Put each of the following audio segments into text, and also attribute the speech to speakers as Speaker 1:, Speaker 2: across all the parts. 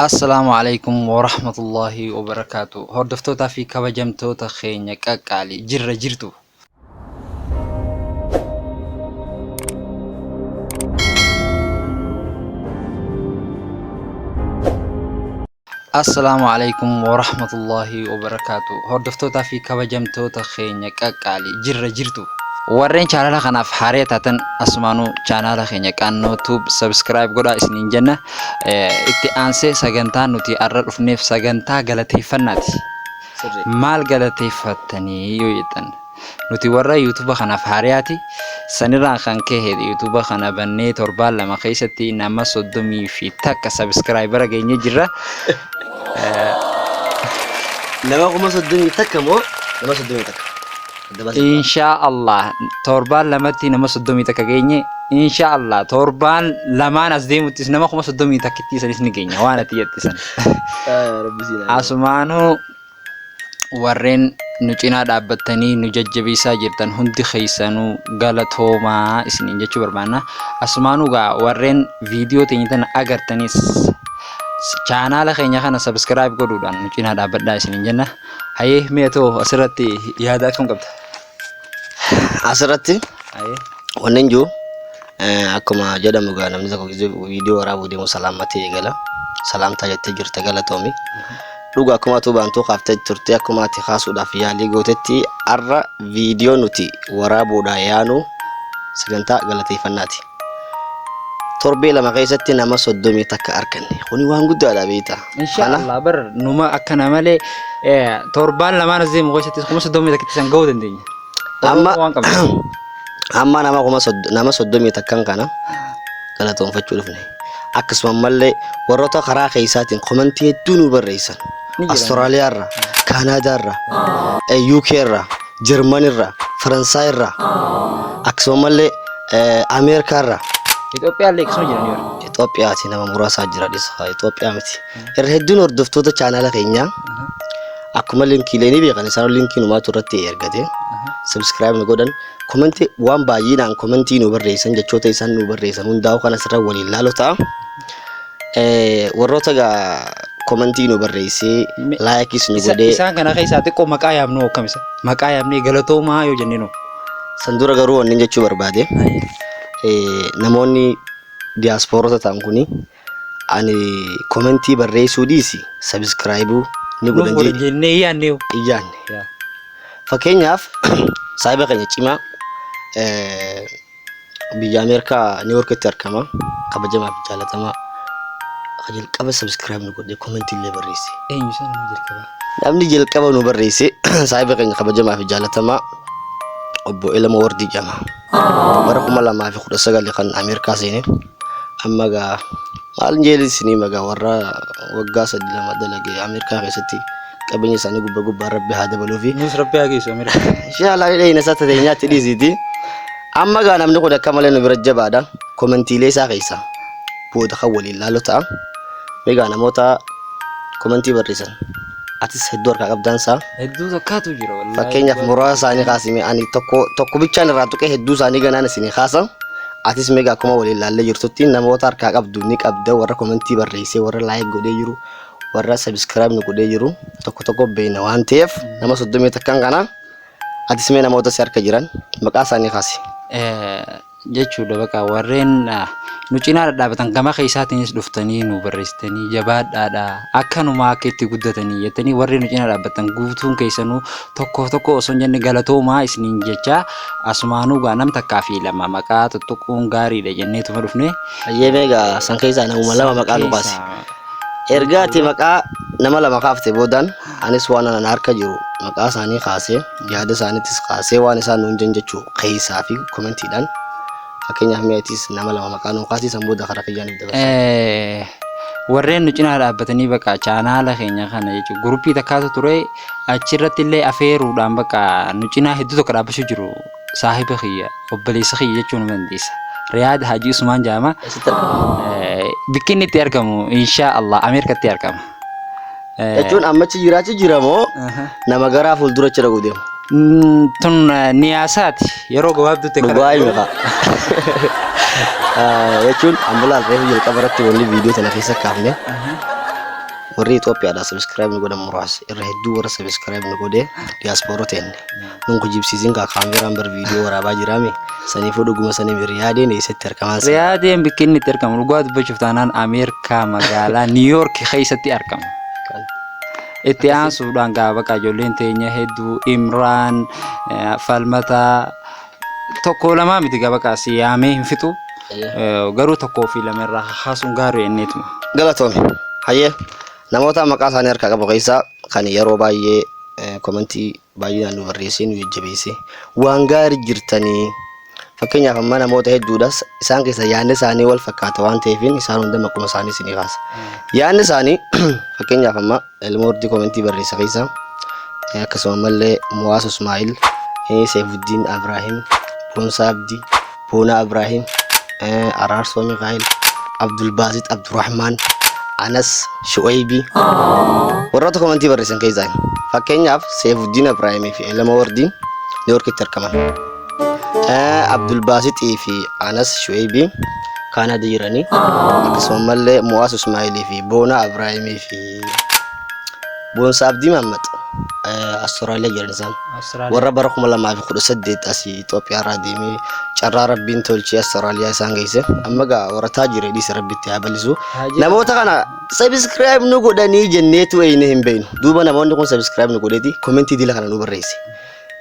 Speaker 1: Assalaamu Aleykum Warahmatullaahi Wabarakaatu Hordoftootaa fi kabajamtoota keenya qaqqaali jirra jirtu. Assalaamu Aleykum Warahmatullaahi Wabarakaatu Hordoftootaa fi kabajamtoota keenya qaqqaali jirra jirtu. Warreen chaanala kanaaf haaraya taatan asumaanuu chaanala keenya Qannoo Tube subscribe godhaa isiniin jenna. Itti aansee sagantaan nuti har'a dhufneef sagantaa galateeffannaati.
Speaker 2: Sirrii.
Speaker 1: Maal galateeffattanii yoo jettan nuti warra yuutuuba kanaaf haariyaati. Sanirraan kan ka'e yuutuuba kana bannee torbaan 2 keessatti nama 31 sabiskiraayibara geenye jirra.
Speaker 2: Nama 31,000 moo nama 31? Adda baasii barbaada.
Speaker 1: Inshaa Allah torbaan lamatti nama 31 geenye inshaa Allah torbaan lamaan as deemuttis nama 31,000 sanis ni geenya waan ati jette san.
Speaker 2: Rabbi siin haa
Speaker 1: Asumaanuu warreen nu cinaa dhaabbattanii nu jajjabeessaa jirtan hundi keessanuu galatoomaa isiniin jechuu barbaanna. Asumaanuu gaa warreen viidiyoo teenya tana agartanis chaanaala keenya kana subscribe godhuudhaan nu cinaa dhaabbadhaa isiniin jenna. Hayee mee atoo asirratti yaada akkam qabda?
Speaker 2: Asirratti
Speaker 1: Hayee.
Speaker 2: wanni hin jiru akkuma jedhamu egaa namni tokko gizee viidiyoo waraabuu deemu salaammatee eegala. Salaamtaa jettee jirta galatoomi. Dhuga akkuma atuu baantuu kaaftee turte akkuma ati kaasuudhaaf yaalii gootetti har'a viidiyoo nuti waraabuudhaa yaanu sagantaa galateeffannaati. Torbee 2 keessatti nama 31 arganne. Kuni waan guddaadha beektaa.
Speaker 1: Insha
Speaker 2: Kana
Speaker 1: Allah bar numa akkana malee torbaan lamaan as deemu keessatti 31,000 san gahuu dandeenya.
Speaker 2: Amma
Speaker 1: Oromoo waan qabna.
Speaker 2: amma nama nama 31 kana galatoonfachuu dhufne. Akkasuma ammallee warroota karaa keessaatiin komentii hedduu nu barreessan.
Speaker 1: Ni jiran.
Speaker 2: Austraaliyaa irraa, Kaanaadaa irraa, UK irraa, Jarman irraa, Faransaay irraa, akkasuma ammallee Ameerikaa irraa.
Speaker 1: Itoophiyaa illee akkasuma jiranii bara.
Speaker 2: Itoophiyaati nama muraasaa jira dhisa Itoophiyaa miti. Irra hedduun hordoftoota chaanaala keenyaa akkuma linkiilee ni beekan isaan linkii numaatu irratti ergate subscribe nu godhan komentii waan baay'inaan komentii nu barreessan jechoota isaan nu barreessan hundaa'u kan asirra waliin laalu ta'a. Warroota gaa komentii nu barreessee laayikis nu godhee
Speaker 1: Isaan kana keessaa xiqqoo maqaa yaamnu akkam isa? Maqaa yaamnee galatoomaa yoo jennee nu.
Speaker 2: San dura garuu wanni jechuu barbaade namoonni diyaaspoorota ta'an kuni ani komentii barreessuu dhiisi sabiskiraayibuu ni
Speaker 1: Nuuf
Speaker 2: godhan
Speaker 1: godhan jennee yaadne.
Speaker 2: hin yaadne. Fakkeenyaaf saahiba keenya cimaa biyya Ameerikaa Niw Yoorkitti argama. Kabajamaa fi jaalatamaa. Ka jalqaba sabiskiraayib nu godhee komentii illee barreesse.
Speaker 1: Eenyu isa nama jalqabaa?
Speaker 2: Namni jalqaba nu barreesse saahiba keenya kabajamaa fi jaalatamaa obbo Elama Wardii jedhama. Bara 2019 kan Ameerikaa seene. Amma gaa maal jeeli isinii magaa warra waggaa sadi lama dalage Ameerikaa keessatti qabeenya isaanii gubba gubbaan rabbi haa dabaluufi.
Speaker 1: Nus rabbi haa geessu Ameerikaa.
Speaker 2: Inshallah ni dheeyna isaa tateenyaatti dhiisiiti. Amma gaa namni kun akka malee nu bira jabaadha. Komentiilee isaa keessa booda kan waliin laalu ta'a. Egaa namoota komentii barreessan atis hedduu harkaa qabdaan isaa.
Speaker 1: Hedduu takkaatu jira wallaahi.
Speaker 2: Fakkeenyaaf muraasa isaanii kaasime ani tokko tokko bichaan irraa tuqee hedduu isaanii ganaan isinii kaasa. Atis meeqa akkuma waliin laallee jirtutti namoota harkaa qabdu ni qabda warra komentii barreessee warra laayik godhee jiru warra sabiskiraayib nu godhee jiru tokko tokko beekna waan ta'eef nama 31 kana atis mee namoota si harka jiran maqaa isaanii kaasi.
Speaker 1: Jechuudha baqa warreen nu cinaa dhadhaabatan gama keessaatiinis dhuftanii nu barreessitanii jabaadhaadha akkanumaa akka itti guddatanii jettanii warri nu cinaa dhaabbatan guutuun keessanuu tokko tokko osoo hin jenne galatoomaa isiniin jechaa asumaanuu gaa nam takkaa fi lama maqaa tuttuquun gaariidha jenneetuma dhufne.
Speaker 2: Hayyee mee gaa san keessaa namuma lama
Speaker 1: San
Speaker 2: maqaa nu kaasi.
Speaker 1: keessaa
Speaker 2: Erga ati maqaa nama lama kaafte boodaan anis waan ana harka jiru maqaa isaanii kaasee yaada isaaniittis kaasee waan isaan nuun jan jechuu keessaa fi komentiidhaan fakkeenyaaf mee atis nama lama maqaa nuu kaasii san booda karaa kiyyaan if dabarsa.
Speaker 1: Warreen nu cinaa dhaabbatanii baqa chaanaala keenya kana jechuun guruppii takkaatu ture achirratti illee afeeruudhaan baqa nu cinaa hedduu tokko dhaabbachuu jiru saahiba kiyya obboleessa kiyya jechuu nu dandeessa. Riyaad Haji Usmaan jedhama.
Speaker 2: Eessatti argama?
Speaker 1: Bikki inni itti argamu inshaa Allah Ameerikatti argama.
Speaker 2: Jechuun ammachi jiraachi jira moo nama garaa fuuldura achi dhaquu deema?
Speaker 1: Tun niyaasaati yeroo gabaabduutti akkana.
Speaker 2: Dhugaa himi kaa. Jechuun ambulaal reefu jalqaba irratti wanni viidiyoo tana keessa kaafne. Warri Itoophiyaadhaa subscribe nu godhan muraasa. Irra hedduu warra subscribe nu godhe diyaaspoora teenne. Nun kijibsiisin kaa kaameraan bar viidiyoo waraabaa jiraami. Saniifuu dhuguma saniif Riyaadeen eessatti argamaan seena?
Speaker 1: Riyaadeen bakki inni itti argamu dhugaa dubbachuuf taanaan Ameerikaa magaalaa Niiyoork keessatti argama. Itti aansuudhaan gaa bakka ijoolleen teenya hedduu Imraan, Falmataa tokko lamaa miti gaa bakka si yaamee hin fixu. Garuu tokkoo fi lama irraa kaasuun gaarii enneetuma.
Speaker 2: Galatoomi. Hayyee namoota maqaa isaanii harkaa qabu keessaa kan yeroo baay'ee komentii baay'inaan nu barreessee nu jajjabeesse waan gaarii jirtanii fakkeenyaaf amma namoota hedduudhas isaan keessa yaadni isaanii wal fakkaata waan ta'eef isaan hunda maquma isaanii isinii kaasa. Yaadni isaanii fakkeenyaaf amma Ilma Hordii komentii barreessa keessa akkasuma ammallee Muwaas Usmaa'il, Seefuddiin Abraahim, Boonsaa Abdii, Boonaa Abraahim, Araarsoo Mikaa'el, Abdulbaasit Abdurrahmaan, Anas Shu'aybii warroota komentii barreessan keessaa fakkeenyaaf Seefuddiin Abraahimii fi Elama Wardii Niiwoorkitti argaman. Abdulbaasixii fi Anas Shu'aybii Kaanaada jiranii akkasuma ammallee Mu'aas Ismaa'ilii fi Boonaa Abraahimii fi Boonsaa Abdii Mahammad Awustiraaliyaa jiran isaan. Warra bara 2018 asii Itoophiyaa irraa deemee carraa Rabbiin tolchee Awustiraaliyaa isaan geesse. Amma gaa warra taajire dhiise Rabbitti haa bal'isu. Namoota kana sabiskiraayib nu godhanii jenneetu eeyine hin beeknu. Duuba namoonni kun sabiskiraayib nu godheeti komentii dila kana nu barreesse.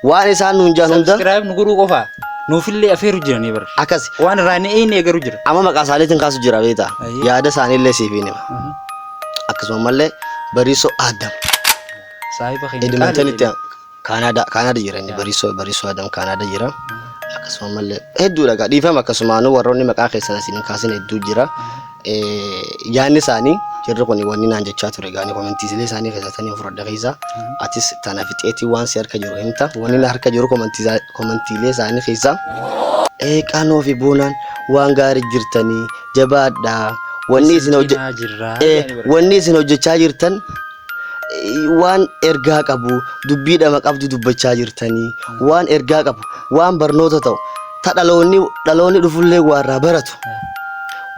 Speaker 2: Waan isaan nuun jaan hunda
Speaker 1: Subscribe nu godhuu qofa. Nuufillee afeeru jiranii bara.
Speaker 2: Akkas.
Speaker 1: Waan irraa ni eeyne garuu jira.
Speaker 2: Amma maqaa isaaniitiin kaasu jira beektaa.
Speaker 1: Ayyee.
Speaker 2: Yaada isaaniillee siif hin hima. Akkasuma mallee Bariisoo Aadam.
Speaker 1: Saahiba keenya
Speaker 2: Edmontonitti
Speaker 1: qaali.
Speaker 2: Kaanaada Kaanaada jira inni Bariisoo Bariisoo Aadam Kaanaada jira. Akkasuma mallee hedduudha gaa dhiifama akkasumaanuu warroonni maqaa keessan asiin hin kaasin hedduu jira. Yaanni isaanii jarri kun wanni naan jechaa ture gaanii komantiisilee isaanii keessatanii fudhadha keessa atis tana fixeetii waan si harka jiru himta wanni na harka jiru komantiilee isaanii keessa qanoo fi boonaan waan gaarii jirtanii jabaadhaa wanni isin hojje
Speaker 1: Cinaa jirraa jedhanii bara.
Speaker 2: Wanni isin hojjechaa jirtan waan ergaa qabu dubbii dhama qabdu dubbachaa jirtanii waan ergaa qabu waan barnoota ta'u ta dhaloonni dhaloonni dhufullee waa irraa baratu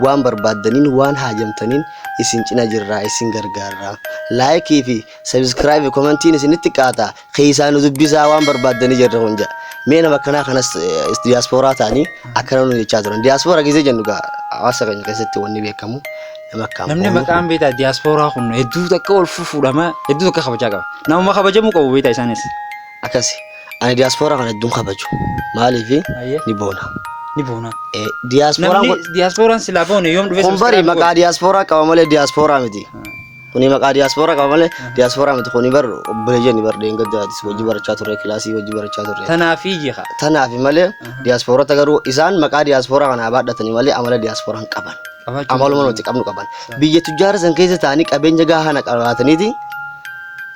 Speaker 2: waan barbaaddaniin waan haajamtaniin isin cina jirraa isin gargaarraa laayikii fi sabiskiraayibii komentiin isinitti xiqqaata keessaa nu dubbisaa waan barbaaddanii jirra kun jedha mee nama akkanaa kanas diyaaspooraa ta'anii akkana nu jechaa turan diyaaspooraa gisee jennu gaa hawaasa keenya keessatti wanni beekamu nama akkaan
Speaker 1: Namni
Speaker 2: boonu
Speaker 1: maqaan beektaa diyaaspooraa kun hedduu takka ol fufuudhama hedduu takka kabajaa qaba. Namuma kabajamuu qabu beektaa isaanis.
Speaker 2: Akkasi. Ani diyaaspooraa kana hedduun kabaju. Maaliif
Speaker 1: Ayyee.
Speaker 2: ni boona.
Speaker 1: Ni boona.
Speaker 2: Diyaaspooraan
Speaker 1: Namni
Speaker 2: kun
Speaker 1: diyaaspooraan silaa boone yoom dhufee
Speaker 2: kun bari
Speaker 1: subscribe
Speaker 2: maqaa
Speaker 1: godhe?
Speaker 2: diyaaspooraa qaba malee diyaaspooraa miti. Kuni maqaa diyaaspooraa qaba malee diyaaspooraa miti. Kuni bar obboleeyyan bar dheengadda atis wajji barachaa turre kilaasii wajji barachaa turre.
Speaker 1: Tanaafii jeha.
Speaker 2: Tanaafi malee diyaaspoorota garuu isaan maqaa diyaaspooraa kana baadhatanii malee amala diyaaspooraa hin qaban.
Speaker 1: Qabaachuu
Speaker 2: Amaluma nuti qabnu qaban. Biyya tujjaara san keessa ta'anii qabeenya gahaa kana qabaataniiti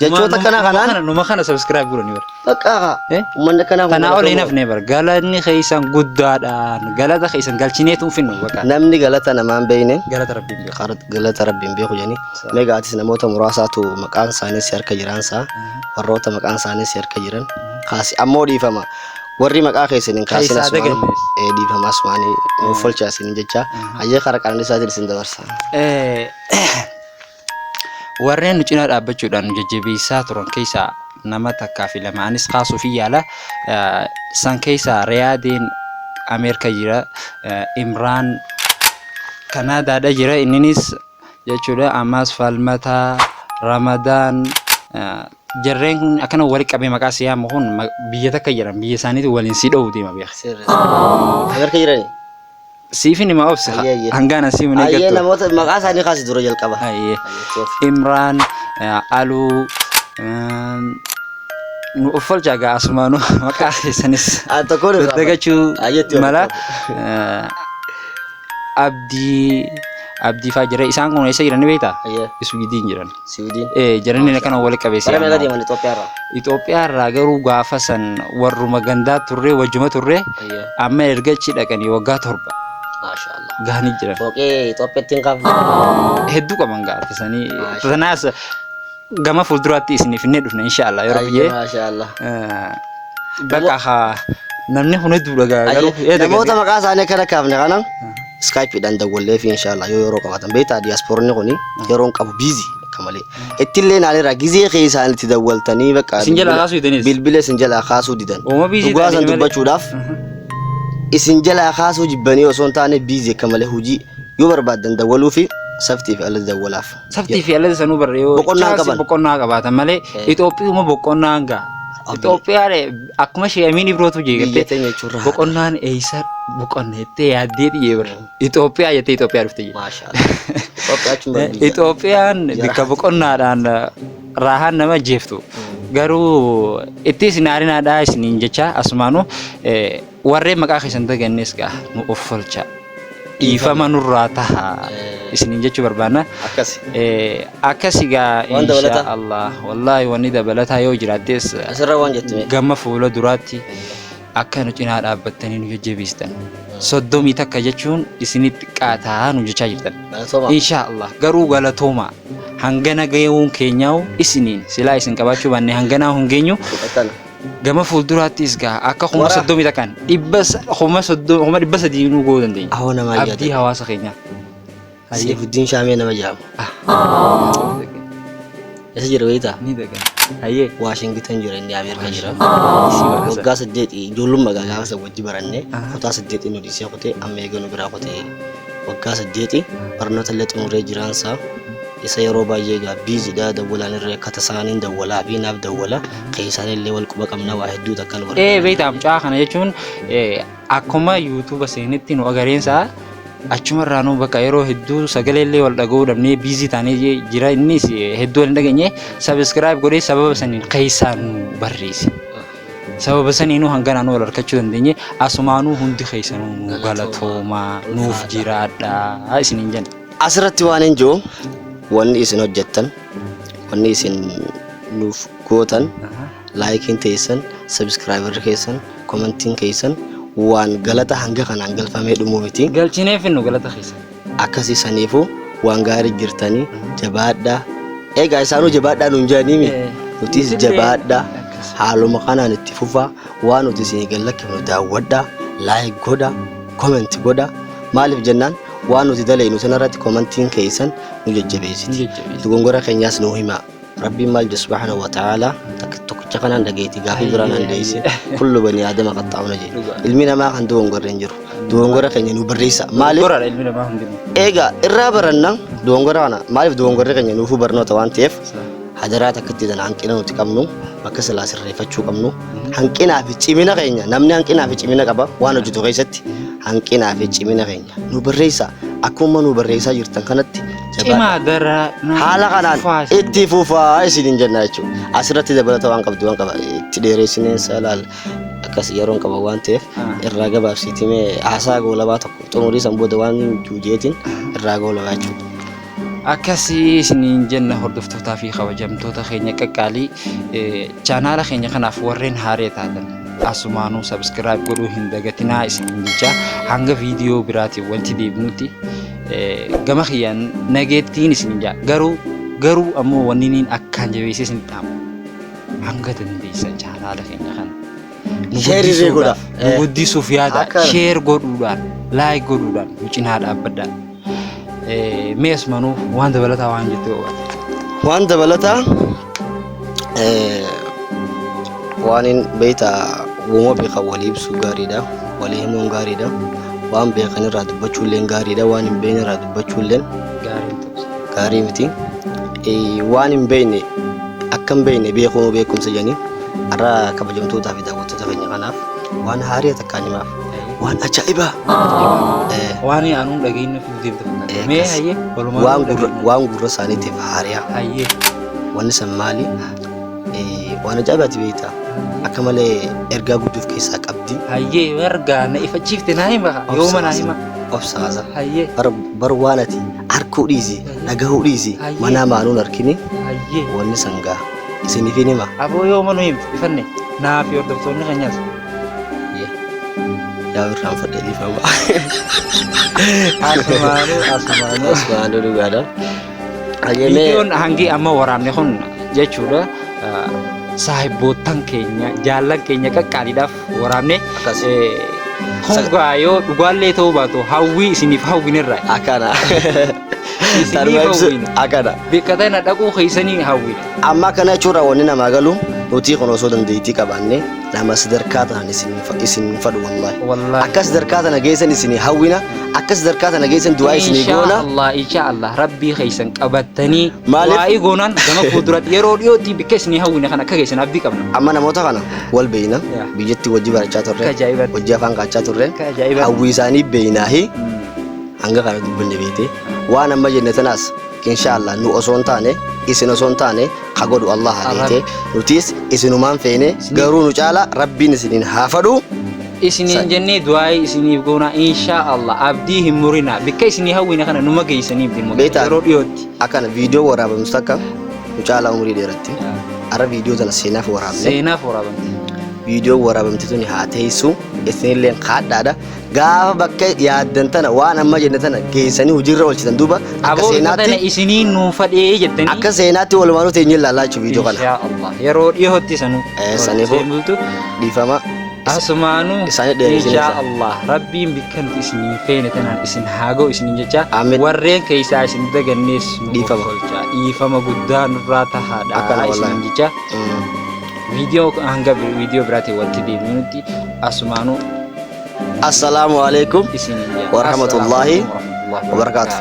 Speaker 2: jechoota akkana kanaan
Speaker 1: Numa kana subscribe godhanii bara.
Speaker 2: Bakka
Speaker 1: Eh?
Speaker 2: uummanni akkanaa kun
Speaker 1: Tanaa ol hin
Speaker 2: galatooma.
Speaker 1: hafne bara. Galanni keessan guddaadha. Galata keessan galchineetu hin finnu bakka.
Speaker 2: Namni galata namaa hin beekne
Speaker 1: Galata Rabbiin beeku.
Speaker 2: Galata Rabbiin beeku jedhanii. Mee gaatis namoota muraasaatu maqaan isaanii si harka jiransaa warroota maqaan isaanii si harka jiran kaasi ammoo dhiifama. Warri maqaa keessan hin kaasin
Speaker 1: Keessaa
Speaker 2: asumaanu
Speaker 1: dagannees.
Speaker 2: Dhiifama asumaanii nuuf olchaa isin jecha hayyee karaa qananiisaatiin isin dabarsa.
Speaker 1: Warreen nu cinaa dhaabbachuudhaan nu jajjabeessaa turan keessaa nama takkaa fi lama anis kaasuuf hin yaala. San keessaa Riyaadeen Ameerika jira. Imraan Kanaadaadha jira inninis jechuudha. Ammas Falmataa, Ramadaan jarreen kun akkana wali qabee maqaa si yaamu kun biyya takka jiran biyya isaaniitiin waliin si dha'uu deema beeka.
Speaker 2: Sirri. Ameerika jiranii?
Speaker 1: Siifin hima obsi
Speaker 2: Ayyee, ayyee.
Speaker 1: hangaan asii mun
Speaker 2: Ayyee
Speaker 1: eeggattu.
Speaker 2: namoota maqaa isaanii kaasi dura jalqaba.
Speaker 1: Ayyee.
Speaker 2: Ayyee, toof.
Speaker 1: Imraan, Aluu, nu uffolchaa gaa asumaanu maqaa keessanis
Speaker 2: Ah, tokkoon irraa
Speaker 1: daggagachuu
Speaker 2: Ayyee, itti
Speaker 1: mala.
Speaker 2: hordofaa.
Speaker 1: Abdii Abdii faa jira isaan kun eessa jiran ni beektaa?
Speaker 2: Ayyee.
Speaker 1: Iswiidiin jiran.
Speaker 2: Siwiidiin.
Speaker 1: Jarani akkana wali qabeessi.
Speaker 2: Bara meeqa deeman Itoophiyaa irraa?
Speaker 1: Itoophiyaa irraa garuu gaafa san warruma gandaa turre wajjuma turre
Speaker 2: Ayyee.
Speaker 1: amma erga achi dhaqanii waggaa 7
Speaker 2: Maasha Allah.
Speaker 1: gahanii jiran.
Speaker 2: Fooqee Itoophiyaatti hin kaafne.
Speaker 1: Hedduu qaban gaafa sanii.
Speaker 2: Maasha.
Speaker 1: Tanaas gama fuulduraatti isiniif hin dhufna insha Allah yeroo
Speaker 2: Ayyee
Speaker 1: biyyee.
Speaker 2: maasha Allah.
Speaker 1: Bakka haa namni kun hedduudha garuu.
Speaker 2: Ayyee namoota maqaa isaanii akkana kaafne kana Skype dhaan dawwallee fi inshallah yoo yeroo qabaatan beektaa diyaaspooronni kuni yeroo hin qabu biizi akka malee. Ittillee naaleera gizee keessaan itti dawwaltanii bakka
Speaker 1: Isin jalaa kaasuu didanis?
Speaker 2: Bilbila isin jalaa kaasuu didan.
Speaker 1: Ooma biizii
Speaker 2: Dhugaa san
Speaker 1: ta'anii malee.
Speaker 2: dubbachuudhaaf isin jalaa kaasuu jibbanii osoo hin taane biizii akka malee hojii yoo barbaaddan dawwaluu fi saftii fi ala dawwalaaf.
Speaker 1: Saftii fi alatti sanuu barre yoo
Speaker 2: Boqonnaa
Speaker 1: chaansi
Speaker 2: qaban.
Speaker 1: boqonnaa qabaatan malee Itoophiyuma boqonnaan gaa. Itoophiyaan akkuma ishee Amiin Ibrootu jee
Speaker 2: Biyya
Speaker 1: gartee
Speaker 2: teenya jechuun rahaadha.
Speaker 1: boqonnaan eessa boqonna jettee yaaddee dhiyyee bara. Itoophiyaa jettee Itoophiyaa dhufte jee.
Speaker 2: Maashaallah. Itoophiyaa jechuun bara biyya.
Speaker 1: Itoophiyaan bikka boqonnaadhaan raahaan nama jeeftu. Garuu itti isin aarinaadhaa isiniin jecha asumaanuu warreen maqaa keessan dagannes gaa nu offolcha. Dhiifama nurraa taha isiniin jechuu barbaanna.
Speaker 2: Akkasi.
Speaker 1: Akkasi gaa
Speaker 2: Waan dabalataa?
Speaker 1: insha Allah wallaahi wanni dabalataa yoo jiraattes
Speaker 2: Asirra waan jettu mee?
Speaker 1: gama fuula duraatti akka nu cinaa dhaabbattanii nu jajjabeessitan. 31 jechuun isinitti xiqqaataa nu jechaa jirtan.
Speaker 2: Galatoomaa.
Speaker 1: Insha Allah garuu galatoomaa hangana gahuun keenyaa'u isiniin silaa isin qabaachuu baanne hanganaa hin geenyu.
Speaker 2: Akkana.
Speaker 1: Gama fuulduraattis gaa akka kuma
Speaker 2: Wara.
Speaker 1: 31n dhibba 300,000 nuu gahuu dandeenya.
Speaker 2: Ahoo namaa
Speaker 1: Abdii
Speaker 2: yaada.
Speaker 1: hawaasa keenyaa. Hayyee.
Speaker 2: Seefuddiin Shaamee nama jedhama. Eessa jira beektaa?
Speaker 1: Ni dagan. Hayyee.
Speaker 2: Waashingitan jira inni Ameerikaa jira.
Speaker 1: Isii bakka
Speaker 2: Waggaa 8 ijoollummaa gaa gaafa isa wajji barannee kutaa 8 nu dhiisee kutee amma eega nu biraa kutee waggaa 8 barnoota illee xumuree jiraansaa isa yeroo baay'ee egaa biizidha dawwalaan irra akka tasaaniin dawwalaa fi naaf dawwala keessaan illee wal quba qabna waa hedduu takka nu
Speaker 1: Ee
Speaker 2: gargaara.
Speaker 1: beektaa mucaa kana jechuun akkuma yuutuuba seenetti nu agareensaa achumarraa nu bakka yeroo hedduu sagalee illee wal dhaga'uu dhabnee biizii taanee jira innis hedduu wal hin dhageenye sabiskiraayib godhee sababa saniin keessaa nu barreesse. Sababa saniinuu hanganaa nu wal harkachuu dandeenye asumaanuu hundi keessanuu nu galatoomaa nuuf jiraadhaa isiniin jenna.
Speaker 2: Asirratti waan hin jiru wanni isin hojjettan wanni isin nuuf gootan laayikiin teessan sabiskiraayibarri keessan komentiin keessan waan galata hanga kanaan galfamee dhumuu miti.
Speaker 1: Galchinee finnu galata keessan.
Speaker 2: Akkasii saniifuu waan gaarii jirtanii jabaadhaa. Egaa isaanuu jabaadhaa nuun jedhanii mi? Nutis jabaadhaa. Haaluma kanaan itti fufaa waan nuti isinii gad lakkifnu daawwadhaa laayik godhaa komenti godhaa maaliif jennaan waan nuti dalaynu sanarratti komentiin keessan nu jajjabeessiti. Dogongora keenyaas nuu himaa. Rabbiin maal jedhe subhaanahu wa ta'aalaa takka tokkicha kanaan dhageetti gaafii biraan
Speaker 1: Hayyee,
Speaker 2: aan deeyse
Speaker 1: hayyee.
Speaker 2: kullu bani aadama qaxxaa'una jedhe.
Speaker 1: Dhugaa.
Speaker 2: Ilmi namaa kan dogongorre hin jiru. Dogongora keenya nu barreessa. Maaliif?
Speaker 1: Dogoggoraadha ilmi namaa hundinuu.
Speaker 2: Egaa irraa baranna dogongora kana maaliif dogongorri keenya nuufuu barnoota waan ta'eef hadaraa takkatti tana hanqina nuti qabnu bakka silaa sirreeffachuu qabnu hanqinaa fi cimina keenya namni hanqinaa fi cimina qaba waan hojjetu keessatti hanqinaa fi cimina keenya nu barreessa akkuma nu barreessaa jirtan kanatti jabaadha.
Speaker 1: Cimaa daraa
Speaker 2: Haala kanaan itti fufaa isiniin jenna jechuudha. Asirratti dabalata waan qabdu waan qaba itti dheeressineen salaal akkas yeroon qaba waan ta'eef irraa gabaabsiiti mee haasaa goolabaa tokko xumurii san booda waan juujeetiin irraa goolabaa jechuudha.
Speaker 1: Akkasii isiniin jenna hordoftootaa fi kabajamtoota keenya qaqqaalii chaanaala keenya kanaaf warreen haaree taatan asumaanuu subscribe godhuu hin dagatinaa isiniin jecha hanga viidiyoo biraatiin walitti deebinutti gama kiyyaan nageettiin isiniin jaa garuu garuu ammoo wanni niin akkaan jabeessee isin dhaamu hanga dandeessan chaanaala keenya kana nu
Speaker 2: Share irree godha.
Speaker 1: guddisuudhaaf nu guddisuuf yaada
Speaker 2: Akkana.
Speaker 1: share godhuudhaan like godhuudhaan nu cinaa dhaabbadhaa. Mee asumanuu waan dabalataa waan jettee qabaate.
Speaker 2: Waan dabalataa waan hin beektaa uumama beekan walii ibsuu gaariidha. Walii himuun gaariidha. Waan beekan irraa dubbachuu illee gaariidha. Waan hin beekne irraa dubbachuu illee
Speaker 1: Gaariin ta'us.
Speaker 2: gaarii miti. Waan hin beekne akka hin beekne beekuun beekumsa jedhanii har'a kabajamtootaa fi daawwattoota keenya kanaaf waan haarii takkaan himaaf. Waan ajaa'ibaa!
Speaker 1: Waan anuun dhageenye fidu deemte fakkaata. Mee
Speaker 2: Akkas.
Speaker 1: hayyee walumaa
Speaker 2: Waan gurra waan gurra isaaniitiif haariyaa.
Speaker 1: Hayyee.
Speaker 2: Wanni san maali? Waan ajaa'ibaati beektaa. Akka malee ergaa guddoo of keessaa qabdi.
Speaker 1: Hayyee ergaa na ifachiifte naa hima yooma naa hima.
Speaker 2: Obsa haasa.
Speaker 1: Hayyee.
Speaker 2: Bar bar waan ati arkuu dhiisi dhagahuu dhiisi
Speaker 1: Hayyee.
Speaker 2: manaa maanuun arkini
Speaker 1: Hayyee.
Speaker 2: wanni san gaa isiniifin hima.
Speaker 1: Aboo yooma nu himte ifanne naa fi hordoftoonni keenyaas.
Speaker 2: Yaa irraanfadhe dhiifama.
Speaker 1: Asumaanuu asumaanuu.
Speaker 2: Asumaanuu dhugaadha. Hayyee mee
Speaker 1: Viidiyoon hangi amma waraabne kun jechuudha saahibboottan keenya jaallan keenya qaqqaaliidhaaf waraabne
Speaker 2: Akkas.
Speaker 1: Kun gaa yoo dhugaallee ta'uu baatu hawwii isiniif hawwinirra.
Speaker 2: Akkana.
Speaker 1: Isiniif
Speaker 2: Tanuma ibsu
Speaker 1: hawwina.
Speaker 2: akkana.
Speaker 1: Bikka tana dhaquu keessanii hawwina.
Speaker 2: Amma kana jechuurraa wanni namaa galu nutii kun osoo dandeettii qabaanne nama sadarkaa tanan isin isin fadhu wallaahi.
Speaker 1: Wallaahi.
Speaker 2: Akka sadarkaa tana geessan isin hawwina akka sadarkaa tana geessan du'aa isinii
Speaker 1: Inshaa
Speaker 2: goona.
Speaker 1: Allah, inshaa Allah rabbii keessan qabattanii
Speaker 2: Maaliif?
Speaker 1: waa'ee goonaan gama fuulduratti yeroo dhiyootti bikka isinii hawwina kana akka geessan abdii qabna.
Speaker 2: Amma namoota kana wal beeyna
Speaker 1: Yaa.
Speaker 2: biyyatti wajji barachaa turre
Speaker 1: Akka ajaa'ibaatti.
Speaker 2: wajji afaan kaachaa turre
Speaker 1: Akka ajaa'ibaatti.
Speaker 2: hawwii isaanii beeynaahi hanga kana dubbanne beete waan amma jenne tanaas insha Allah nu osoo hin taane isin osoo hin taane ka godhu Allah beete nutis isinumaan feene garuu nu caala rabbiin isiniin haa fadhu.
Speaker 1: Isiniin jennee du'aa'ii isiniif goona inshaa Allah abdii hin murina bikka isinii hawwina kana numa geessaniif dhimma
Speaker 2: Beektaa?
Speaker 1: yeroo dhiyootti.
Speaker 2: Akkana viidiyoo waraabamtu takka nu caalaa umurii dheeratti. Arra viidiyoo tana seenaaf waraabne.
Speaker 1: Seenaaf waraabamti.
Speaker 2: Viidiyoo waraabamte tuni haa teessu isinillee kaadhaadha. Gaafa bakka yaaddan tana waan amma jenne tana geessanii hojiirra oolchitan duuba akka
Speaker 1: Aboo bikka tana
Speaker 2: seenaatti
Speaker 1: isinii nuu fadhee jettanii.
Speaker 2: akka seenaatti walumaanuu teenyee ilaalaa jechuudha viidiyoo kana.
Speaker 1: Inshaa Allah yeroo dhiyootti sanuu.
Speaker 2: Saniifuu
Speaker 1: Bultu
Speaker 2: dhiifama
Speaker 1: asumaanuu
Speaker 2: isaanii dheeressin
Speaker 1: inshaa
Speaker 2: isa.
Speaker 1: Allah rabbiin bikka nuti isinii feene tanaan isin haa ga'u isiniin jecha
Speaker 2: Amiin.
Speaker 1: warreen keessaa isin dagannees nu
Speaker 2: Dhiifama.
Speaker 1: offolcha dhiifama guddaa nurraa tahaadha
Speaker 2: Akkana wallahi.
Speaker 1: isiniin jecha viidiyoo hanga viidiyoo biraatiin walitti deebinutti asumaanuu
Speaker 2: Assalaamu alaikum
Speaker 1: isiniin jedha.
Speaker 2: warahmatullaahi
Speaker 1: Assalaamu alaikum warahmatullaahi
Speaker 2: wabarakaatu.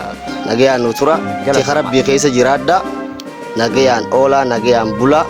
Speaker 2: Nagayaan nu tura.
Speaker 1: Galatoomaa.
Speaker 2: Tika rabbii keessa jiraadha. Nagayaan oolaa, nagayaan bulaa.